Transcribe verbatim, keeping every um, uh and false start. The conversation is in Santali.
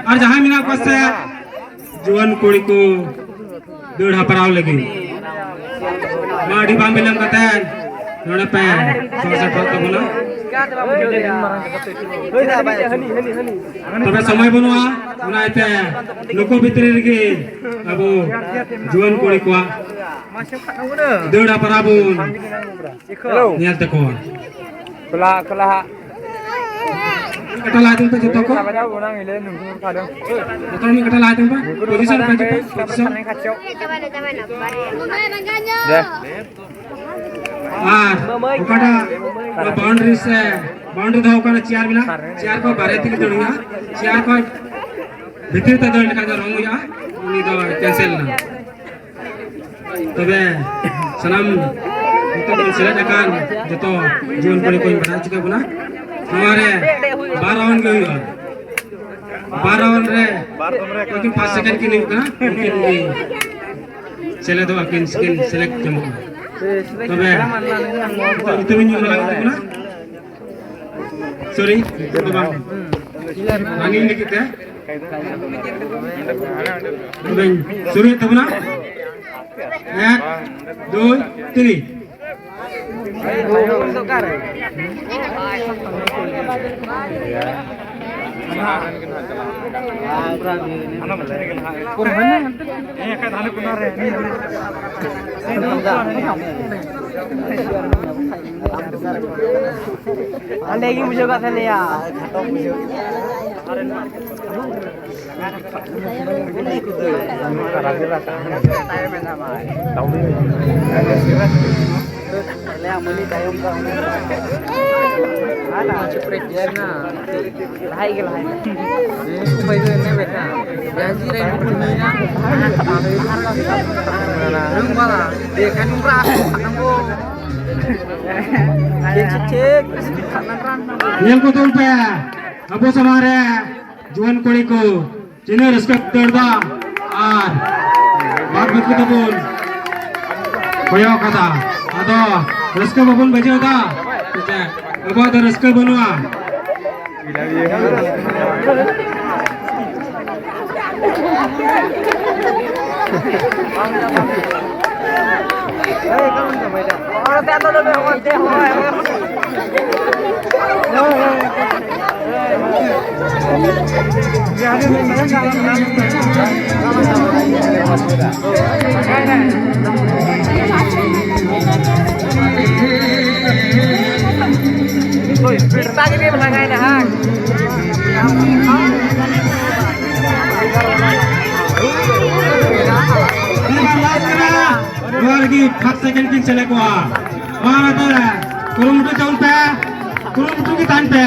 ᱟᱨ ᱡᱟᱦᱟᱸᱭ ᱢᱮᱱᱟᱜ ᱠᱚᱣᱟ ᱥᱮ ᱡᱩᱣᱟᱹᱱ ᱠᱩᱲᱤ ᱠᱚ ᱫᱟᱹᱲ ᱦᱟᱯᱲᱟᱣ ᱞᱟᱹᱜᱤᱫ, ᱢᱟ ᱟᱹᱰᱤ ᱵᱟᱝ ᱵᱤᱞᱚᱢ ᱠᱟᱛᱮ ᱱᱚᱰᱮ ᱯᱮ ᱥᱚᱦᱚᱨ ᱥᱮᱴᱮᱨᱚᱜ ᱛᱟᱵᱚᱱᱟ᱾ ᱛᱚᱵᱮ ᱥᱚᱢᱚᱭ ᱵᱟᱹᱱᱩᱜᱼᱟ, ᱚᱱᱟ ᱤᱭᱟᱹᱛᱮ ᱱᱩᱠᱩ ᱵᱷᱤᱛᱨᱤ ᱨᱮᱜᱮ ᱟᱵᱚ ᱡᱩᱣᱟᱹᱱ ᱠᱩᱲᱤ ᱠᱚᱣᱟᱜ ᱫᱟᱹᱲ ᱦᱟᱯᱲᱟᱣ ᱵᱚᱱ ᱧᱮᱞ ᱛᱟᱠᱚᱣᱟ᱾ ᱠᱷᱚᱞᱟ ᱠᱷᱚᱞᱟ ᱦᱟᱸᱜ᱾ ᱠᱟᱴᱟ ᱞᱟᱭ ᱛᱟᱵᱚᱱ ᱯᱮ ᱡᱚᱛᱚ ᱠᱚ᱾ ᱡᱚᱛᱚ ᱢᱤᱫ ᱠᱟᱴᱟ ᱞᱟᱭ ᱛᱟᱵᱚᱱ ᱯᱮ᱾ ᱯᱚᱡᱤᱥᱚᱱ ᱯᱮ ᱦᱤᱡᱩᱜ ᱯᱮ, ᱯᱚᱡᱤᱥᱚᱱ᱾ ᱟᱨ ᱚᱠᱟᱴᱟᱜ ᱵᱟᱣᱩᱱᱰᱟᱨᱤ ᱥᱮ ᱵᱟᱣᱩᱱᱰᱟᱨᱤ ᱫᱚᱦᱚ ᱠᱟᱱᱟ ᱪᱮᱭᱟᱨ ᱢᱮᱱᱟᱜᱼᱟ, ᱪᱮᱭᱟᱨ ᱠᱚ ᱵᱟᱨᱦᱮ ᱛᱮᱜᱮ ᱫᱟᱹᱲ ᱦᱩᱭᱩᱜᱼᱟ᱾ ᱪᱮᱭᱟᱨ ᱠᱚ ᱵᱷᱤᱛᱤᱨ ᱛᱮ ᱫᱟᱹᱲ ᱞᱮᱠᱷᱟᱱ ᱫᱚ ᱨᱚᱝ ᱦᱩᱭᱩᱜᱼᱟ, ᱩᱱᱤ ᱫᱚ ᱠᱮᱱᱥᱮᱞ ᱮᱱᱟ᱾ ᱛᱚᱵᱮ ᱥᱟᱱᱟᱢ ᱱᱤᱛᱚᱜ ᱵᱚᱱ ᱥᱮᱞᱮᱫ ᱟᱠᱟᱱ ᱡᱚᱛᱚ ᱡᱩᱣᱟᱹᱱ ᱠᱩᱲᱤ ᱠᱚᱧ ᱵᱟᱲᱟᱭ ᱦᱚᱪᱚ ᱠᱮᱫ ᱵᱚᱱᱟ, ᱱᱚᱣᱟ ᱨᱮ ᱵᱟᱨ ᱨᱟᱣᱩᱱᱰ ᱜᱮ ᱦᱩᱭᱩᱜᱼᱟ᱾ ᱵᱟᱨ ᱨᱟᱣᱩᱱᱰ ᱨᱮ ᱩᱱᱠᱤᱱ ᱯᱟᱸᱪ ᱥᱮᱠᱮᱱᱰ ᱠᱤᱱ ᱦᱩᱭᱩᱜ ᱠᱟᱱᱟ, ᱩᱱᱠᱤᱱ ᱜᱮ ᱥᱮᱞᱮᱫᱚᱜ ᱟᱹᱠᱤᱱ, ᱥᱮᱠᱮᱱᱰ ᱥᱮᱞᱮᱫ ᱧᱟᱢᱚᱜᱼᱟ᱾ ᱛᱚᱵᱮ ᱱᱤᱛᱚᱜ ᱧᱩᱛᱩᱢ ᱤᱧ ᱧᱩᱢ ᱟᱠᱟᱫ ᱛᱟᱵᱚᱱᱟ᱾ ᱥᱚᱨᱤ, ᱱᱤᱛᱚᱜ ᱫᱚ ᱵᱟᱝ᱾ ᱨᱟᱱᱤᱝ ᱞᱟᱹᱜᱤᱫ ᱛᱮ᱾ ᱛᱚᱵᱮᱧ ᱥᱩᱨᱩᱭᱮᱫ ᱛᱟᱵᱚᱱᱟ᱾ ᱮᱠ, ᱫᱩᱭ, ᱛᱤᱱ᱾ ᱟᱞᱮ ᱜᱮ ᱵᱩᱡᱷᱟᱹᱣ ᱠᱟᱜ ᱛᱟᱞᱮᱭᱟ᱾ ᱟᱞᱮᱭᱟᱜ ᱢᱟᱹᱞᱤ ᱛᱟᱭᱚᱢ ᱫᱚ ᱞᱟᱦᱟᱭ ᱜᱮ ᱞᱟᱦᱟᱭ᱾ ᱦᱮᱸ, ᱚᱠᱚᱭ ᱫᱚ ᱮᱱᱮ ᱵᱮᱴᱟ᱾ ᱡᱟᱹᱡᱤ ᱨᱮ ᱱᱩᱠᱩ ᱢᱮᱱᱟ᱾ ᱨᱩᱢ ᱵᱟᱞᱟ᱾ ᱫᱮᱠᱷᱟ ᱱᱩᱢᱨᱟ᱾ ᱴᱷᱤᱠ, ᱴᱷᱤᱠ, ᱴᱷᱤᱠ᱾ ᱧᱮᱞ ᱠᱚ ᱛᱟᱵᱚᱱ ᱯᱮ, ᱟᱵᱚ ᱥᱟᱢᱟᱝ ᱨᱮ ᱡᱩᱣᱟᱹᱱ ᱠᱩᱲᱤ ᱠᱚ ᱛᱤᱱᱟᱹᱜ ᱨᱟᱹᱥᱠᱟᱹ ᱠᱚ ᱫᱟᱹᱲ ᱫᱟ, ᱟᱨ ᱵᱟᱫ ᱵᱟᱹᱠᱤ ᱫᱚᱵᱚᱱ ᱠᱚᱭᱚᱜ ᱠᱟᱫᱟ᱾ ᱟᱫᱚ ᱨᱟᱹᱥᱠᱟᱹ ᱵᱟᱵᱚᱱ ᱵᱩᱡᱷᱟᱹᱣ ᱫᱟ, ᱟᱵᱚᱣᱟᱜ ᱫᱚ ᱨᱟᱹᱥᱠᱟᱹ ᱵᱟᱹᱱᱩᱜᱼᱟ᱾ ᱱᱚᱣᱟ ᱞᱟᱹᱜᱤᱫ ᱯᱷᱟᱥᱴ ᱥᱮᱠᱮᱱᱰ ᱠᱤᱱ ᱥᱮᱞᱮᱫ ᱠᱚᱣᱟ᱾ ᱢᱟ ᱚᱱᱟᱛᱮ ᱠᱩᱨᱩᱢᱩᱴᱩ ᱛᱟᱵᱚᱱ ᱯᱮ, ᱠᱩᱨᱩᱢᱩᱴᱩ ᱜᱮ ᱛᱟᱦᱮᱱ ᱯᱮ᱾